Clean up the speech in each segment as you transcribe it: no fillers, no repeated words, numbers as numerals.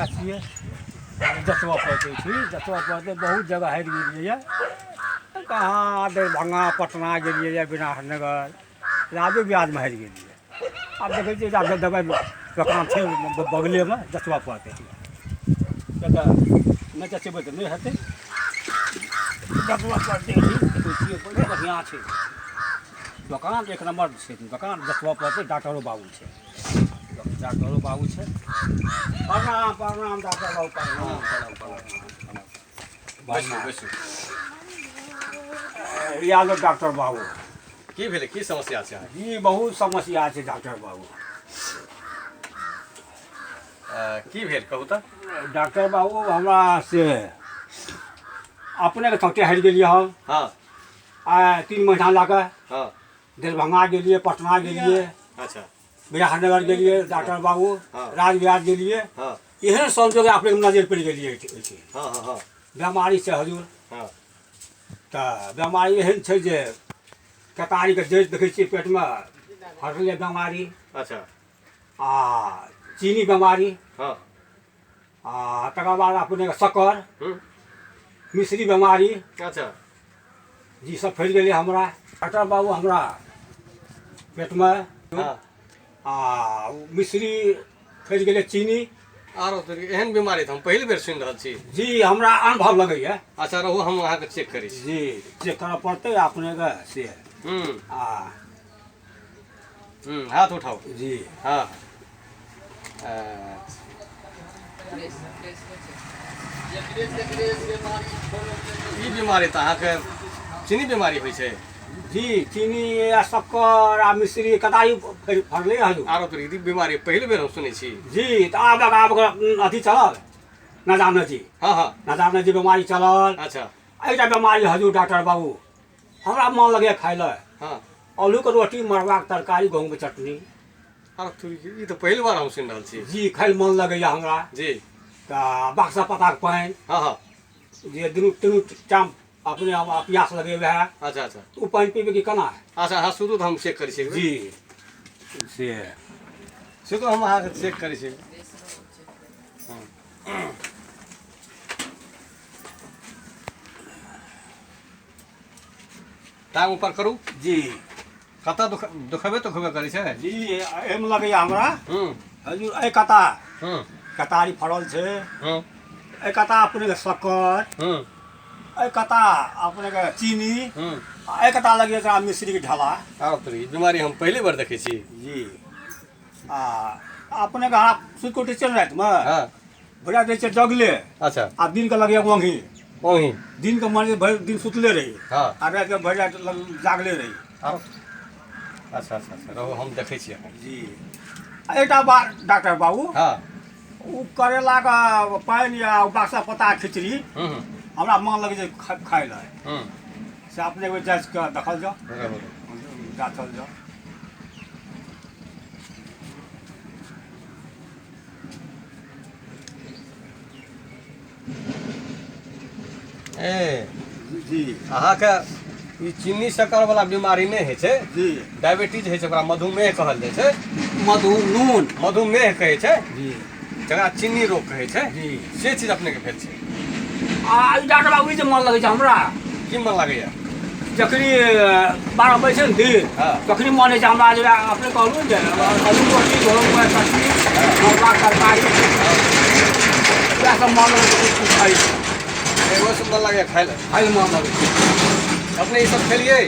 उएह छियै। जँचबऽ पड़तै छी, जँचबऽ पड़तै। बहुत जगह हारि गेलियैए, कहाँ दरभंगा पटना गेलियैए, विराटनगर राजो बिराजमे हारि गेलियै। आब देखै छियै जे दबाइ दोकान छै बगलेमे, जँचबऽ पड़तै। किएक तऽ नहि जँचेबै तऽ नहि हेतै, जँचबऽ पड़तै। देखै छियै बहुत बढ़िआँ छै दोकान, एक नम्बर छै दोकान, जँचबऽ पड़तै। डॉक्टरो बाबू छै, डॉक्टरो बाबू छै। प्रणाम प्रणाम डॉक्टर बाबू, प्रणाम प्रणाम प्रणाम। बैसू बैसू। आलो डॉक्टर बाबू। की भेलै, की समस्या छै अहाँके? जी, बहुत समस्या छै डॉक्टर बाबू। की भेल कहू तऽ? डॉक्टर बाबू, हमरा से अपनेके चौटे हारि गेलियै हम। आ 3 महीना लऽ कऽ दरभंगा गेलियै, पटना गेलियै, बिराटनगर गेलियै डॉक्टर बाबू, राजविराज गेलियै। एहन संजोग अपनेके नजरि पड़ि गेलियै। हँ हँ हँ बेमारी छै हजूर। तऽ बेमारी एहन छै जे केतारीके जड़ि देखै छियै पेटमे फटलै बेमारी। आ चीनी बेमारी। आ तकर बाद अपनेके शक्कर, मिश्री बेमारी। जी, सब फैल गेलै हमरा डॉक्टर बाबू, हमरा पेटमे। आ मिश्री फैल गेलै, चीनी। आरो तो एहन बीमारी तऽ हम पहिल बेर सुनि रहल छी। जी, हमरा अनुभव लगैए। अच्छा रहू, हम अहाँके चेक करै छी। जी, चेक करऽ पड़तै अपनेके से। आ हाथ उठाउ। जी। हँ। ई बीमारी तऽ अहाँके चीनी बीमारी होइ छै। जी, चीनी आ शक्कर आ मिश्री कतारी फड़लै हजूर। आरो तो ई बीमारी पहिल बेर हम सुनै छी। जी, तऽ आब आब अथी चलल नजामे जी। हँ हँ नजामे जी बीमारी चलल। एकटा बीमारी हजूर डॉक्टर बाबू, हमरा मन लगैए खाइ लए। आलूके रोटी, मड़ुआके तरकारी, गहूँमके चटनी। आरो तोरी, ई तऽ पहिल बार हम सुनि रहल छी। जी, खाइ लए मन लगैए हमरा। तऽ बाक्सा पत्ताके पानि। हँ हँ जे दुनू तीनू टाइम अपने हमरा प्यास लगैए वएह। अच्छा अच्छा ओ पानि पीबै कि केना? अच्छा, अहाँ सुतू तऽ हम चेक करै छी। जी, से सुतू, हम अहाँके चेक करै छी। टांग ऊपर करू। जी। कतऽ दुखेबे तुखेबे करै छै? जी, एहिमे लगैए हमरा हजूर, एहि कता कतारी फड़ल छै। एहि कता अपनेके शक्कर, एहि कता अपनेके चीनी, आ एहि कता लगैए एकरा मिश्रीके ढाला। आब तो ई बीमारी हम पहिले बेर देखै छी। जी, आ अपनेके हमरा सुति कऽ उठै छियै ने रातिमे, भरि दै छै जगले। आ दिनके लगैए ओंघी। ओंघी। दिनके मन भरि दिन सुतले रही। आ रातिके भरि राति जागले रही। अच्छा अच्छा अच्छा, रहू, हम देखै छी एखन। जी, आ एकटा बात डॉक्टर बाबू। ओ करैलाके पानि या बाक्सा पत्ता खिचड़ी हमरा मन लगै छै खाइ लए। से अपने एक बेर जाँच कऽ देखल जाउ, जाँचल जाउ। ए जी। अहाँके ई चीनी शक्कर वाला बीमारी नहि होइ छै। डायबिटीज होइ छै, ओकरा मधुमेह कहल जाइ छै। मधु नून मधुमेह कहै छै। जी। जकरा चीनी रोग कहै छै। से चीज अपनेके भेल छै। आ ई डॉक्टर बाबू, ई जे मन लगै छै हमरा। की मन लागैया? जखनी 12 बजे छै ने दिन, तखनी मन होइ छै हमरा जे अपने कहलहुँ जे आलू रोटी, गहूँमके चटनी, मरुआ तरकारी, इएह सब मन लगै छै खाइ। एगो सब मन लागैया खाइ लए? खाइ लए मन लगै छै। अपने ई सब खेलियै?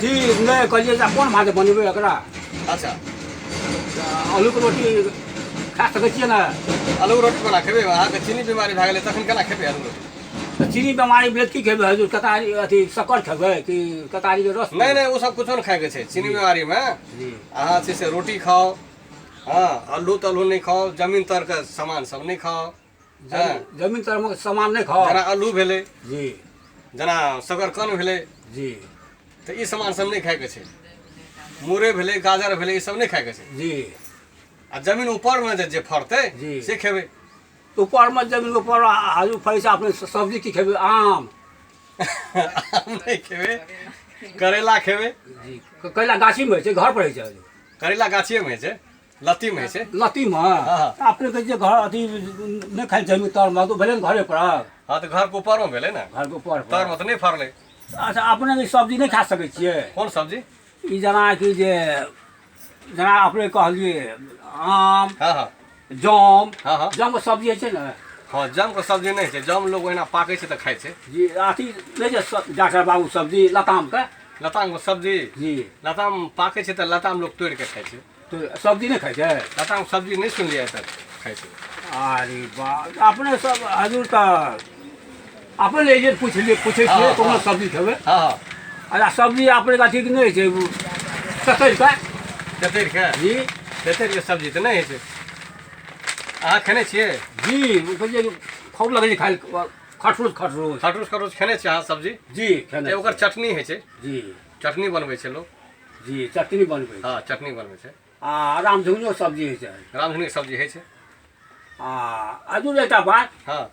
जी नहि, कहलियै जे कोन भाते बनेबै एकरा। आलूके रोटी खा सकै छियै ने? आलू रोटी कोना खेबै? अहाँके चीनी बीमारी भए गेलै, तखन केना खेबै आलू रोटी? तऽ चीनी बीमारी भेलै की खेबै हजुर? कतारी अथी शक्कर खेबै कि कतारीके रस? नहि नहि, ओ सब कुछो नहि खायके छै चीनी बीमारीमे। अहाँ छै से रोटी खाउ, हँ, आलू तालू नहि खाउ, जमीन तरके सामान सब नहि खाउ। जमीन तरमे सामान नहि खाउ? जेना आलू भेलै, जेना शकरकंद भेलै। तऽ ई सामान सब नहि खायके छै। मुरइ भेलै, गाजर भेलै, ई सब नहि खायके छै। आ जमीन ऊपरमे जे फड़तै से खेबै। ऊपरमे, जमीन ऊपर आलू फड़ै छै अपने, सब्जी की खेबै? आम? आम नहि खेबै, करैला खेबै। जी, करैला गाछीमे होइ छै, घर पर होइ छै? करैला गाछिएमे होइ छै। लत्ती में होइ छै। लत्ती में? हाँ। अपने के जे घर अथी नहि खाइ जमीन तर में, तो भेलै ने घरे पर। हाँ, तऽ घर के ऊपर में भेलै ने। घर के ऊपर। तर में तऽ नहि फड़लै। अच्छा, अपने के सब्जी नहि खा सकै छियै? कोन सब्जी? ई जेनाकि जे जेना अपने कहलियै आम, हाँ हाँ जम। हाँ हाँ जमके सब्जी होइ छै ने? हाँ, जमके सब्जी नहि होइ छै। जम लोग ओहिना पाकै छै तऽ खाइ छै। जी, अथी नहि छै डॉक्टर बाबू, सब्जी लतामके? लतामके सब्जी? जी। लताम पाकै छै तऽ लताम लोग तोड़ि के खाइ छै। तो सब्जी नहि खाइ छै? लताम सब्जी नहि सुनलियै आइ तक खाइ छै। अरे बा, अपने सब हजूर तऽ अपने ले जे पुछलियै, पूछै छियै। हाँ, कोनो हाँ। सब्जी खेबै? हाँ हाँ अच्छा, सब्जी अपने के अथी नहि होइ छै चतरि के? तेतरिके? जी। तेतरिके सब्जी तऽ नहि होइ छै। अहाँ खेने छियै? जी, ओ कहै छै खूब लगै छै खाइ खटरूस खटरूस। खटरूस खटरूस खेने छियै अहाँ सब्जी? जी, खेने। तऽ ओकर चटनी होइ छै। जी। चटनी बनबै छै लोक। जी, चटनी बनबै छै। हाँ, चटनी बनबै छै। आ रामझुंगनो सब्जी होइ छै? रामझुंगनीके सब्जी होइ छै। आ हजूर, एकटा बात। हाँ।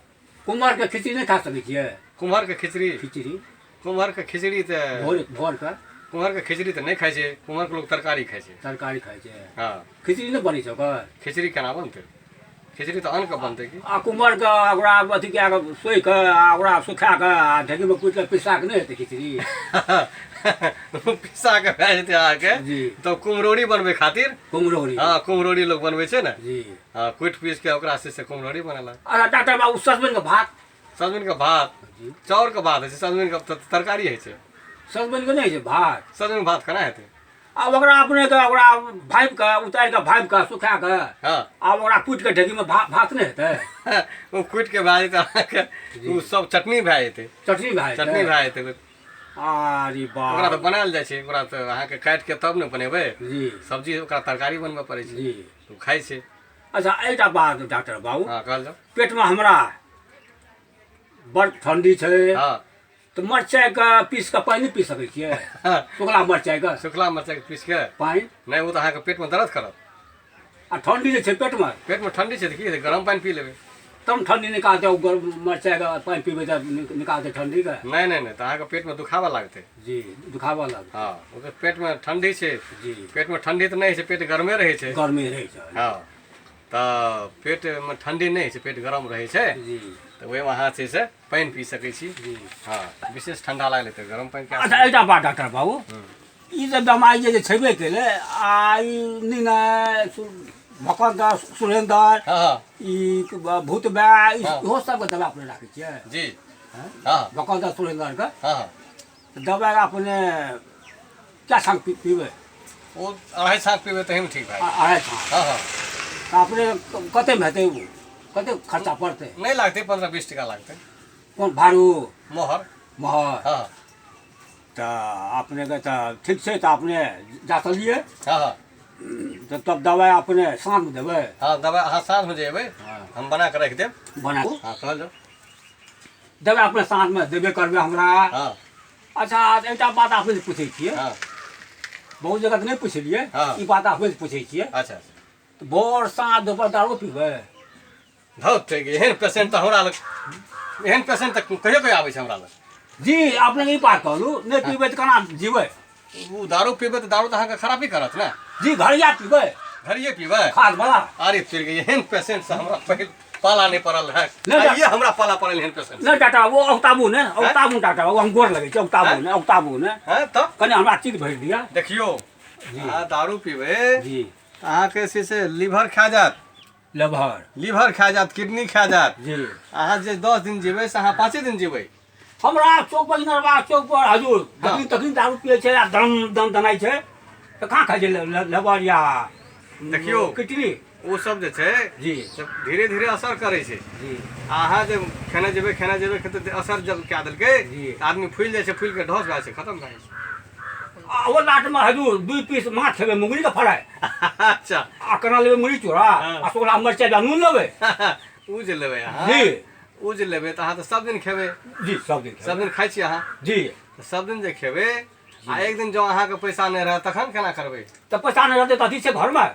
कुम्हरके खिचड़ी नहि खा सकै छियै? कुम्हरके खिचड़ी? खिचड़ी। कुम्हरके खिचड़ी तऽ भोर भोरके। कुम्हरके खिचड़ी तऽ नहि खाइ छै। कुम्हरके लोक तरकारी खाइ छै। तरकारी खाइ छै? हाँ। खिचड़ी नहि बनै छै ओकर? खिचड़ी केना बनतै? खिचड़ी तऽ अन्नके बनतै की। आ कुम्हरके ओकरा अथी कए कऽ, सोहि कऽ आ ओकरा सुखा कऽ आ ढेकीमे कुटि कऽ पिसा कऽ नहि हेतै खिचड़ी? पिसा के भए जेतै अहाँके। जी। तऽ कुम्हरौरी बनबै खातिर। कुम्हरौरी। हाँ, कुम्हरौरी लोक बनबै छै ने। जी। हाँ, कुटि पीस के ओकरा से कुम्हरौरी बनेलक। अच्छा डॉक्टर बाबू, सजमनिके भात? सजमनिके भात? जी। चाउरके भात होइ छै, सजमनिके तऽ तरकारी होइ छै। सजमनिके नहि होइ छै भात? सजमनि भात केना हेतै? आ ओकरा अपनेके ओकरा भापि कऽ, उतारि कऽ, भापि कऽ, सुखा कऽ आ ओकरा कुटि कऽ ढेकीमे भात नहि हेतै? ओ कुटि के भए जेतै अहाँके, ओ सब चटनी भए जेतै। चटनी भए चटनी जेतै। भए जेतै। अरे ओकरा तऽ बाप। बनायल जाइ छै। ओकरा तऽ अहाँके काटि के तब ने बनेबै। जी। सब्जी ओकरा तरकारी बनबऽ पड़ै छै। जी। ओ खाइ छै। अच्छा, एकटा बात डॉक्टर बाबू। हाँ, कहल जाउ। पेटमे हमरा बड़ ठण्डी छै। तऽ मरचाइके पीस कऽ पानि पी सकै छियै? सुखला मरचाइके। सुखला मरचाइके पीस के पानि। नहि, ओ तऽ अहाँके पेटमे दर्द करत। आ ठण्डी जे छै पेटमे। पेटमे ठण्डी छै तऽ की हेतै? गरम पानि पी लेबै। तब ठण्डी निकालतै। ओ गरम मरचाइके पानि पीबै तऽ निकालतै ठण्डीके। नहि नहि नहि, तऽ अहाँके पेटमे दुखाबऽ लागतै। जी, दुखाबऽ लागतै। हाँ, ओ तऽ पेटमे ठण्डी छै। जी। पेटमे ठण्डी तऽ नहि होइ छै, पेट गरमे रहै छै। गर्मी रहै छै। हाँ, तऽ पेटमे ठण्डी नहि होइ छै, पेट गरम रहै छै। जी। तऽ ओहिमे अहाँ छै से पानि पी सकै छी। जी। हाँ, विशेष ठण्डा लागलै तऽ गरम पानि कए अच्छा, एकटा बात डॉक्टर बाबू, ई जे बेमारी जे छेबे केलै आ ई निर्णय भकन्दर, सुरेन्द्र, हाँ हाँ ई भूत बा, इहो सबके दबाइ अपने राखै छियै? जी हाँ। भकन्दर, सुरेन्द्रके? हाँ हाँ। दबाइ अपने क्या छाक पीबै? ओ अढ़ाई छाक पीबै तहीमे ठीक भए जेतै। अढ़ाई छाक? हाँ हाँ। तऽ अपने कतेकमे हेतै ओ? कतेक खर्चा पड़तै? नहि लागतै, 15-20 टका लागतै। कोन भारू? मोहर। मोहर? हाँ। तऽ अपनेके तऽ ठीक छै, तऽ अपने जा चलियै। हाँ हाँ। तऽ तब दबाइ अपने साँझमे देबै? हाँ, दबाइ अहाँ साँझमे जे एबै, हम बना कऽ राखि देब। बना हाँ, कहल जाउ। दबाइ अपने साँझमे देबे करबै हमरा। हाँ। अच्छा, एकटा बात अपने से पूछै छियै। हाँ। बहुत जगह तऽ नहि पुछलियै। हाँ। ई बात अपने से पूछै छियै। अच्छा। तऽ भोर साँझ दोपहर दारू पीबै? धौ, ठीक, एहन पेशेंट तऽ हमरा लग, एहन पेशेंट तऽ कहियो कहियो आबै छै हमरा लग। जी, अपने ई बात कहलहुँ, नहि पीबै तऽ केना जीबै? ओ दारू पीबै तऽ दारू तऽ अहाँके खराबी करत ने। जी, घरिया पीबै। घरिये पीबै? खाद वाला। अरे फिर एहन पेशेंट से हमरा पहिल पाला नहि पड़ल रहै। नहि। आइए हमरा पाला पड़ल एहन पेशेंट। नहि टाटा, ओ औताबू ने, औताबू टाटा, ओ हम गोर लगै छै, औताबू ने, औताबू ने। हैं तऽ कनि हमरा चित भरि दिअ। देखियौ, अहाँ दारू पीबै जी। तऽ अहाँके से लीवर खा जायत। लेभर? लीवर खा जायत, किडनी खा जायत। जी। अहाँ जे 10 दिन जीबै से अहाँ 5 दिन जीबै। हमरा चौक पर, इनरवा चौक पर हजूर तखन तखन दारू पियै छै आ दम दम दनाइ छै, तऽ कहाँ खाइ छै लेबर या देखियौ। किडनी? ओ सब जे छै जी। से धीरे धीरे असर करै छै। जी। अहाँ जे खेने जेबै, खेने जेबै, खेते असर जब कए देलकै जी। तऽ आदमी फुलि जाइ छै, फुलि के ढस भए जाइ छै, खतम भए जाइ छै। आ ओ लाटमे हजूर 2 पीस माछ खेबै, मुंगरीके फ्राइ। अच्छा। आ केना लेबै मुरही चूड़ा आ सुखला मरचाइ आ नून लेबै। ओ जे लेबै अहाँ? जी। ओ जे लेबै तऽ अहाँ तऽ सब दिन खेबै। जी, सब दिन खेबै। सब दिन खाइ छी अहाँ? जी। तऽ सब दिन जे खेबै आ एक दिन जँ अहाँके पैसा नहि रहत तखन केना करबै? तऽ पैसा नहि रहतै तऽ अथी छै घरमे,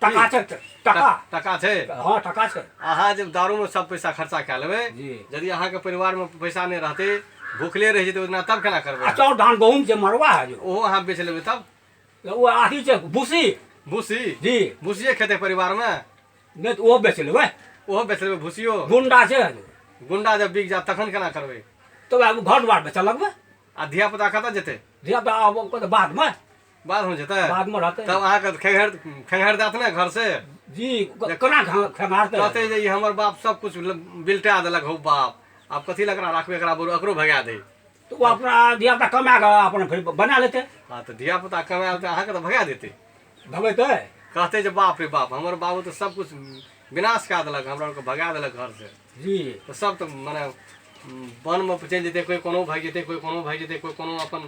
टका छै, टका। टका छै? हँ, टका छै। अहाँ जब दारूमे सब पैसा खर्चा कए लेबै, जी। यदि अहाँके परिवारमे पैसा नहि रहतै, भूखले रहि जेतै ओहि दिना, तब केना करबै? आ चाउर धान गहूँम छै, मड़ुआ है जो। ओहो अहाँ बेच लेबै तब? ओ अथी छै भूसी। भूसी? जी। भूसिए खेतै परिवारमे? नहि तऽ ओहो बेच लेबै। ओहो बेच लेबै भूसियो? गुंडा छै। गुंडा जब बिक जात तखन केना करबै? तब आब घर दुआर बेचऽ लगबै। आ धिया पुता कतऽ जेतै? धिया पुता आब कतऽ बादमे। बादमे जेतै? बादमे रहतै। तब अहाँके खेंघारि खेंघारि देत ने घर से? जी, केना खेंघारतै? कहतै जे ई हमर बाप सब कुछ बिलटा देलक हौ बाप, आब कथी लए एकरा राखबै, एकरा बरू एकरो भगा दे। तऽ ओ अपना धिया पुता कमा कऽ अपन फेर बना लेतै। हँ तऽ धिया पुता कमा लेतै, अहाँके तऽ भगा देतै। भगेतै? कहतै जे बाप रे बाप, हमर बाबू तऽ सब कुछ विनाश कए देलक, हमरा आरके भगा देलक घर से। जी। तऽ सब तऽ मने वनमे चलि जेतै, कोइ कोनो भागि जेतै, कोइ कोनो भागि जेतै, कोइ कोनो अपन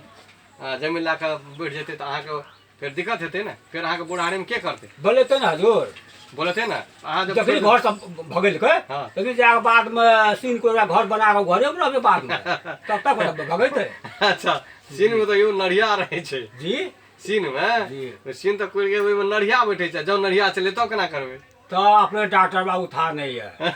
जमीन लए कऽ बैठ जेतै, तऽ अहाँके फेर दिक्कत हेतै ने, फेर अहाँके बुढ़ारीमे के करतै? बोलेतै ने हजूर। बोलेतै ने अहाँ जब जखनी घर सब भगेलकै हँ। तखनी जाके बादमे सीन को घर बना कऽ घरेमे रहबै बादमे, तब तक भगेतै। अच्छा, सीनमे तऽ यौ नढ़िया रहै छै। जी। सीनमे? जी। सीन तऽ कोइ ओहिमे नढ़िया बैठै छै, जब नढ़िया चले तब केना करबै? तऽ अपने डॉक्टर बाबू था नहीं है,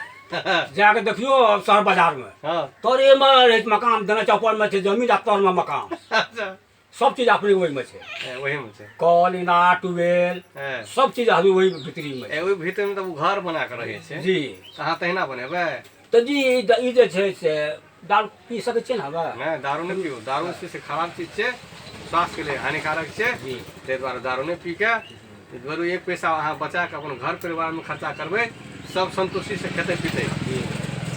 जाके देखियो शहर बाजारमे। हँ। तोरेमे रहै छै मकान, देने चौपरमे छै जमीन आ तरमे मकान। अच्छा। सब चीज अपने ओहिमे छै। ओहिमे छै। कल, इनार, ट्यूबवेल, सब चीज अभी ओहि भीतरीमे छै। ओहि भीतरमे तऽ ओ घर बना कऽ रहै छै। जी। तऽ अहाँ तहिना बनेबै? तऽ जी, ई जे छै से दारू पी सकै छियै ने हमे? नहि, दारू नहि पीबू। दारू से खराब चीज छै, स्वास्थ्यके लेल हानिकारक छै। जी। ताहि दुआरे दारू नहि पी कऽ जरूर एक पैसा अहाँ बचा कऽ अपन घर परिवारमे खर्चा करबै, सब संतुष्टिसँ खेतै पीतै। जी।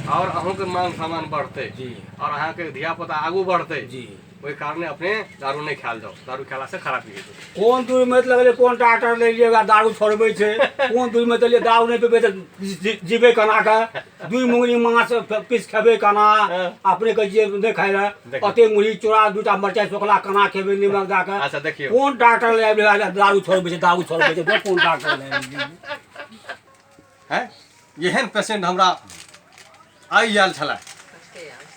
आओर अहूँके मान सम्मान बढ़तै। जी। आओर अहाँके धियापुता आगू बढ़तै। जी। ओहि कारणे अपने दारू नहि खायल जाउ, दारू खेलासँ खराबी होइ छै। कोन दूर में लगलै, कोन डॉक्टर ले लिए दारू छोड़बै छै, कोन दूर में चलिए दारू नहि पीबै तऽ जीबै केना कऽ, दुइ मुंगरी माछ पीस खेबै केना, अपने कहै छियै नहि खाइ लए, अते मुरही चूड़ा दूटा मरचाइ सोखला केना खेबै निमक दए कऽ। अच्छा देखियौ, कोन डॉक्टर ले आबि दारू छोड़बै छै, दारू छोड़बै छै, कोन डॉक्टर ले आबि? हैं, एहन पेशेंट हमरा आइ आयल छलै,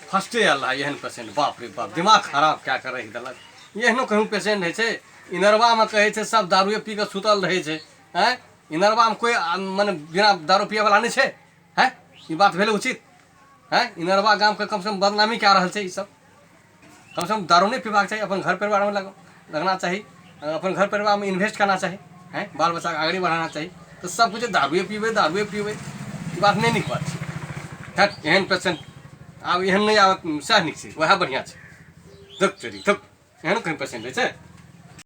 फर्स्टे आयल रहै एहन पेशेंट। बाप रे बाप, दिमाग खराब कए कऽ राखि देलक। एहनो कहूँ पेशेंट होइ छै? इनरवामे कहै छै सब दारुए पी कऽ सुतल रहै छै। आँय, इनरवामे कोइ मने बिना दारू पियैवला नहि छै? हँ, ई बात भेलै उचित? हँ, इनरवा गामके कमसँ कम बदनामी कए रहल छै ई सब। कमसँ कम दारू नहि पीबाक चाही, अपन घर परिवारमे लगना चाही, अपन घर परिवारमे इन्वेस्ट करना चाही, हँ, बाल बच्चाके आगे बढ़ाना चाही। तऽ सब किछु दारुए पीबै, दारुए पीबै, ई बात नहि नीक बात छै। हट, एहन पेशेंट आब एहन नहि आबत सएह नीक छै, वएह बढ़िआँ छै। धुक तेरी धुक, एहन कहीं पेशेंट होइ छै?